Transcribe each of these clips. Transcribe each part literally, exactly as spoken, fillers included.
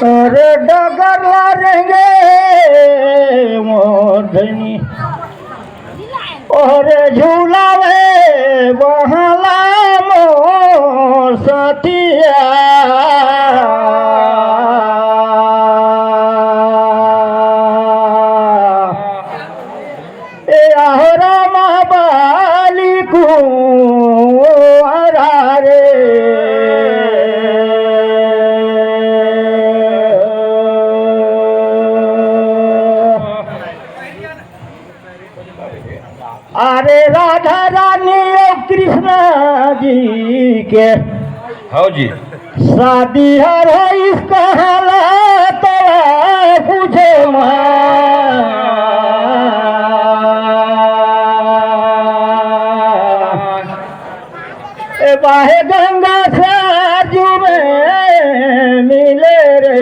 अरे डगर ला रेंगे मोर धनी, अरे झूलावे बहला मोर सतिया। ए आहो रामा बाली कुंवारा रे। अरे राधा रानी और कृष्णा जी के हाँ जी। शादी हर होइस कहाँ ला तोला पूछे माँ। ए बाहे गंगा सरजू में मिले रे।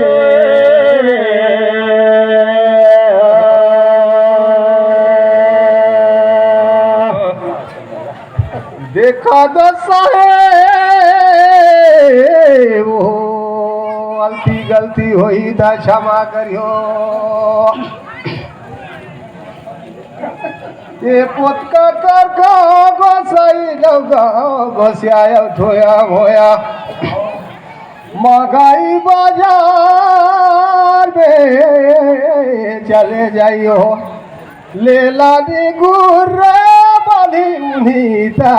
देखा दो साहेब, ओ गलती गलती होई त क्षमा करियो। ये पोतका कर का गोसाई लोग गोसिया ठोया भोया। महंगाई बाजार में चले जाइयो, लेला नी गुर्रा बाली उन्हीं ता।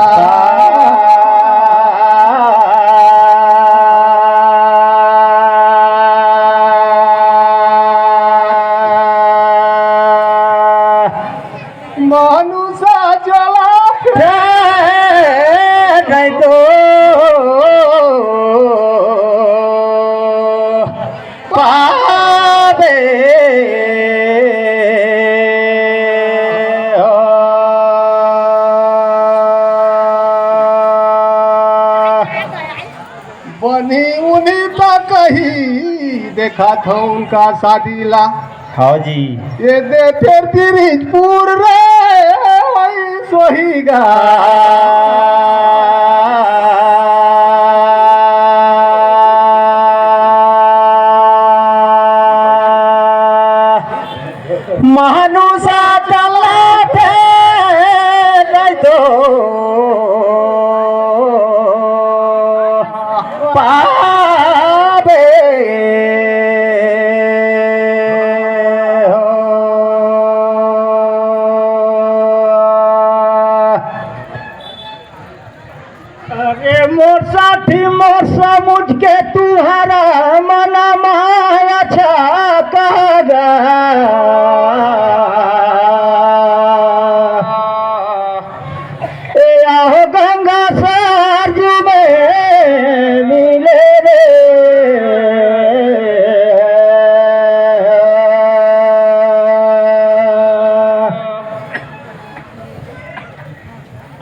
मानुषा चला नहीं तो पावे। बनी उन्हीं त कही देखा था उनका शादी ला। हाँ जी। ये दे फिर तिरिजपुर रे, वही सोहीगा। मानुषा चला थे नहीं तो पावे हो। अरे मोर साथी, मोर समुझ के तुहरा मनमा अच्छा कहगा। ए आहो गंगा सरजू में मिले रे।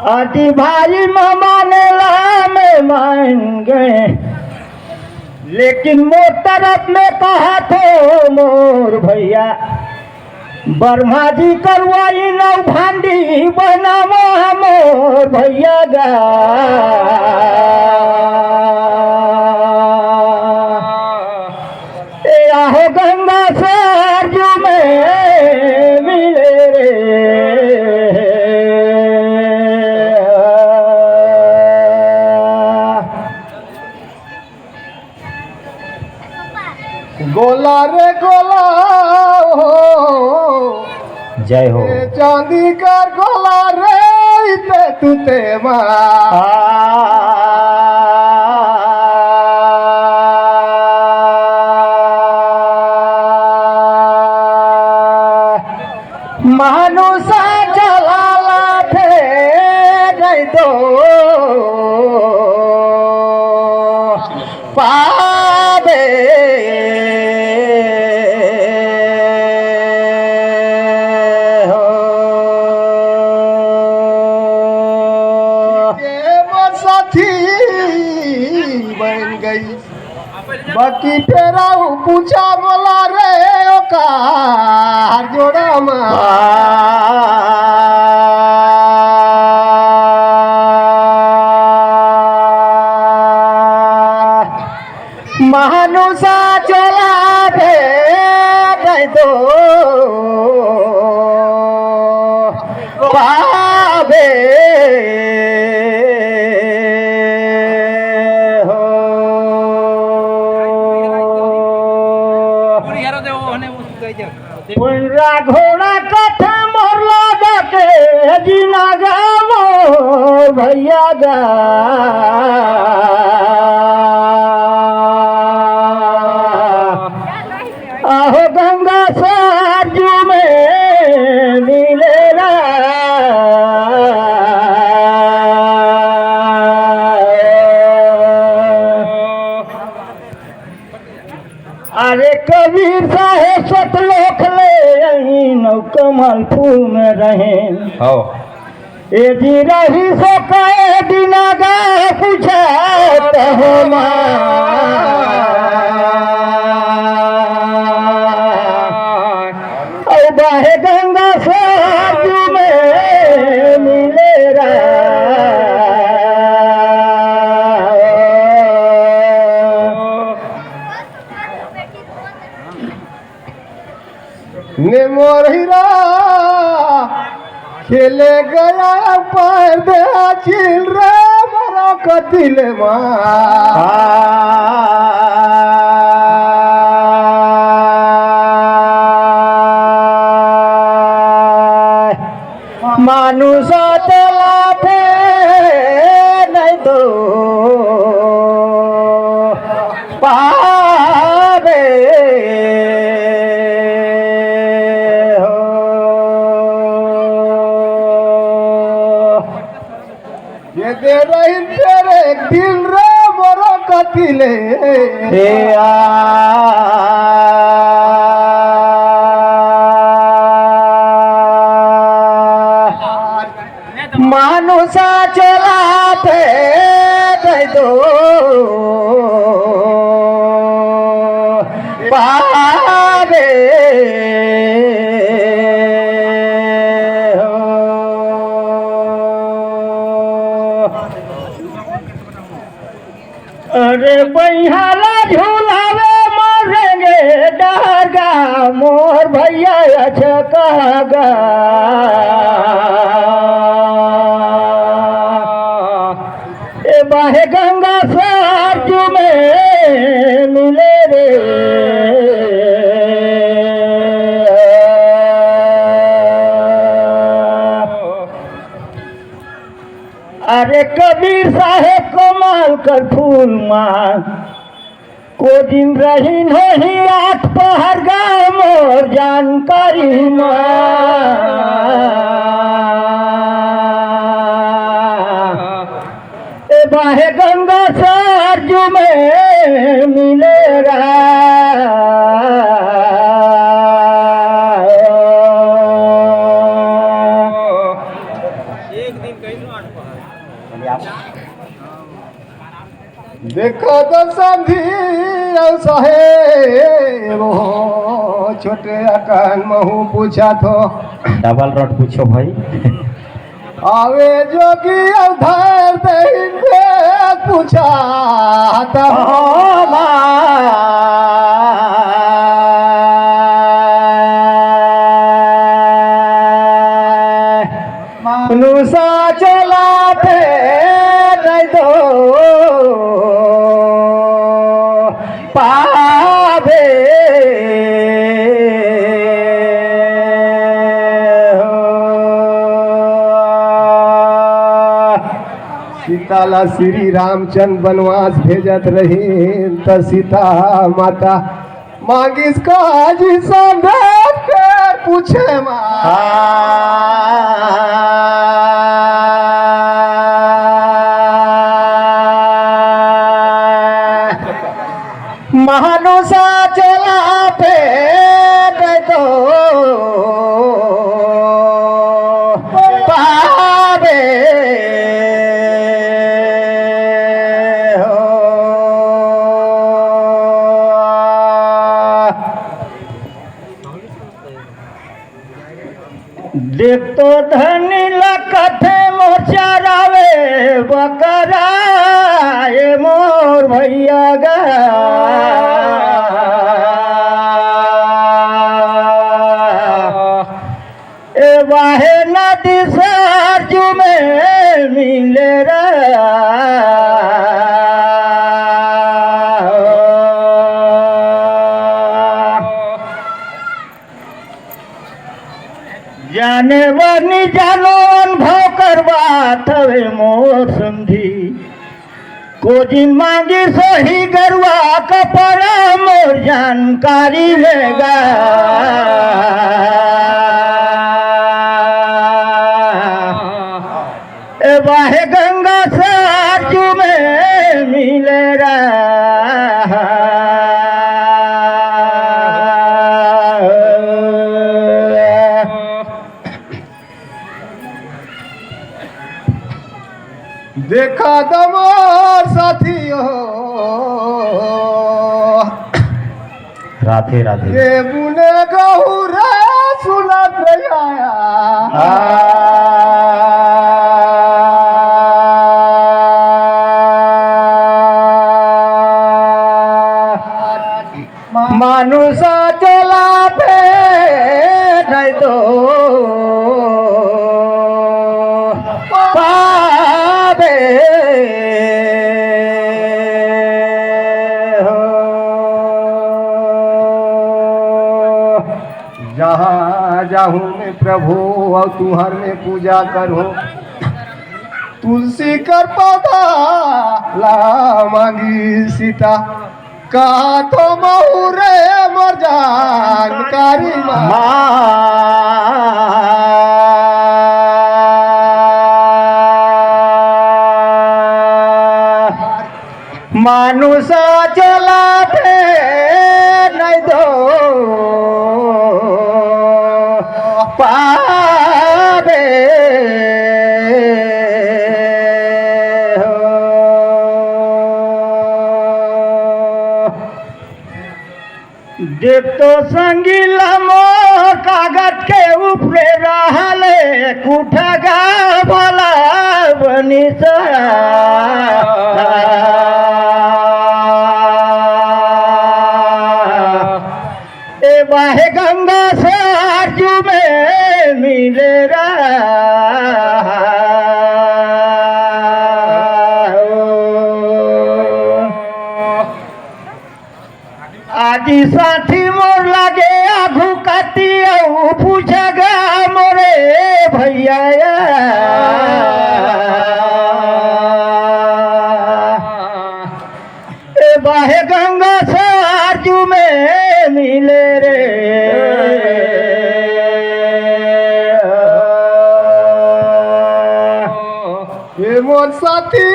अति भाई ममाने ला में मान गए, लेकिन मोर तरफ में कहा थो मोर भैया, ब्रह्मा जी करवाई नौ भांडी बनावा मोर भैया गा। ए आहो गंगा सरजू में मिले रे। गोला रे गोला हो, जय हो। ए चांदी कर गोला रे, इते तुते मा। आ। मानुषा चलाला थे नहीं तो पावे हो। ये मोर साथी बन गई। बाकी फेरा पूछा बोला रे ओकार जोड़ा मा। मानुषा चोला भेट दो पावे हो। पुनरा घोड़ा कथा मोर लागा के जिना गा मोर भैया गा। आहो गंगा सरजू में मिलेला। अरे कबीर साहेब सतलोक ले अहीं नौ कमल फूल में रहे। हाँ। ए जी रही सो कए दिना गा पूछत हो माँ। औ बाहे गंगा सरजू में मिले रा। ने मोर हीरा खेले गया पैर दे चिल रे मोर कतिले माँ। मानुषा तला पे नहीं तो पावे हो। ये दे रही तेरे दिल रे मोरो कतिले। ए आ। मानुषा चोला पे दे दो पावे हो। अरे बइहाला झुलावे मोर रेंगे डार गा, मोर भैया अचका गा। ए बाहे गंगा सरजू में मिले रे। अरे कबीर साहेब कमाल कर फूल मा, को दिन रहिन होही आठ पहर गा मोर जानकारी मा। ए बाहे गंगा सरजू में मिले रा। देखो तो संधी अउ साहेब हो, छोटे अकन महू पूछा थो। डबल रोट पूछो भाई। आवे जोगी अउ धर दे पूछा थो। मानुषा चोला पे दे दो पावे हो। सीता ला श्री रामचंद्र बनवास भेजत रहिन, त सीता माता मांगिस का जी संदेश फेर पूछे मा। मानुषा चोला पे दे दो पावे हो। देख तो धनी ला कथे मोर चरावे बकरा। आए मोर भैया गा। ए बाहे नदी सरजू में मिले रा। जाने बनी जानो अनुभव करवात हवे मोर संगी। को जिन मांगी सोही गरुआ कपड़ा मोर जानकारी लेगा। ए बाहे गंगा सरजू में मिले रा। देखा दमो साथियों। राधे राधे। ये बुने गहू रे सुनत रहिया। आ। मानुष चला पे नहीं तो पावे हो। जहाँ जाहूँ मैं प्रभु और तुहर में पूजा करूँ। तुलसी कर पौधा ला मांगी सीता। का तो महू रे मोर जानकारी मा। मानुष चला पे नहीं दो पावे हो। देख तो संगीला मोर कागज के ऊपरे रहले कुठगा भला बनिस। ए बाहे गंगा सरजू में मिले रा। आदि साथी मोर लागे आघू कती अऊ पूछगा मोरे भैया। ए बाहे गंगा सरजू में मिले रे। ए मोर साथी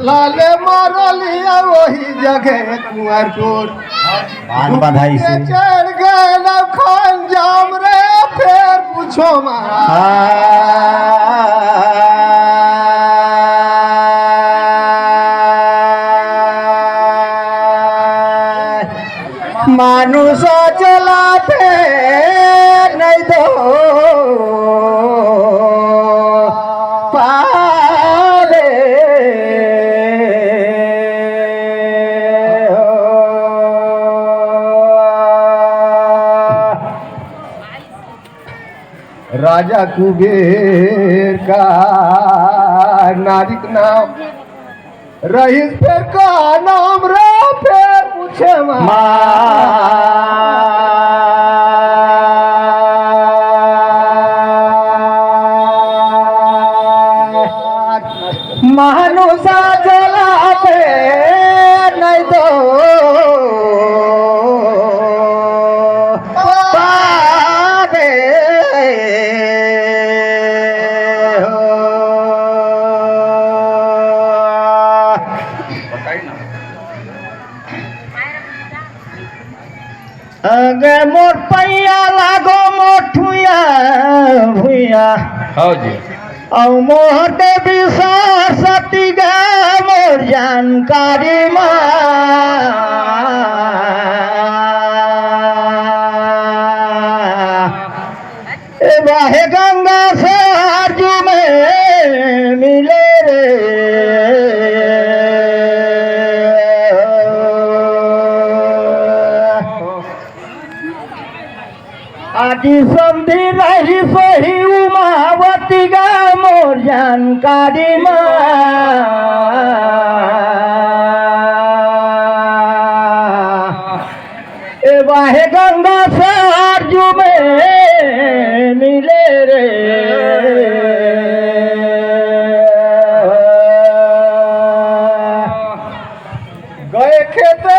लाले मारलिया वही जगह कुंवरपुर। बांध बंधाई से। चढ़ गए ना खान जाम रे, फिर पूछो मा। मानुष चलाते नहीं तो पारे हो। राजा कुबेर का नारिक नाम रहीस फेर का नाम रे फेर पूछे मा। मानुषा चला पे नहीं तो पावे हो। अगे मोर पैया लागो मोर ठुया भुइया। हाँ जी। अउ मोर देवी सरस्वती गा मोर जानकारी मा। ए बाहे गंगा सरजू में कि समधी रही सही उमावती गा मोर जानकारी मा। ए वाहे गंगा सरजू में मिले रे। गए खेते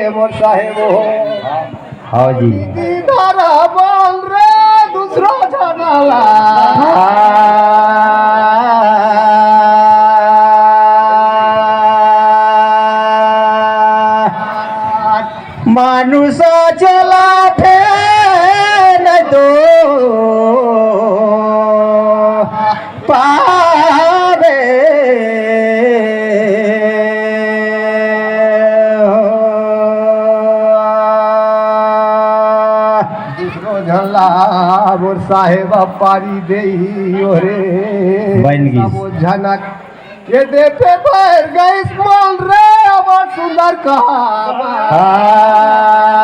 मोर साहेब हो। हाँ जी। दीदारा बोल रे दूसरा झन ला। मानुष चला थे न तो पावे हो। दूसरो झन ला मोर साहेब पारी देई ओरे। बन गई। सबो झनक ये देखे पैर गईस मोल रे, हमर सुंदर कहा। हाँ।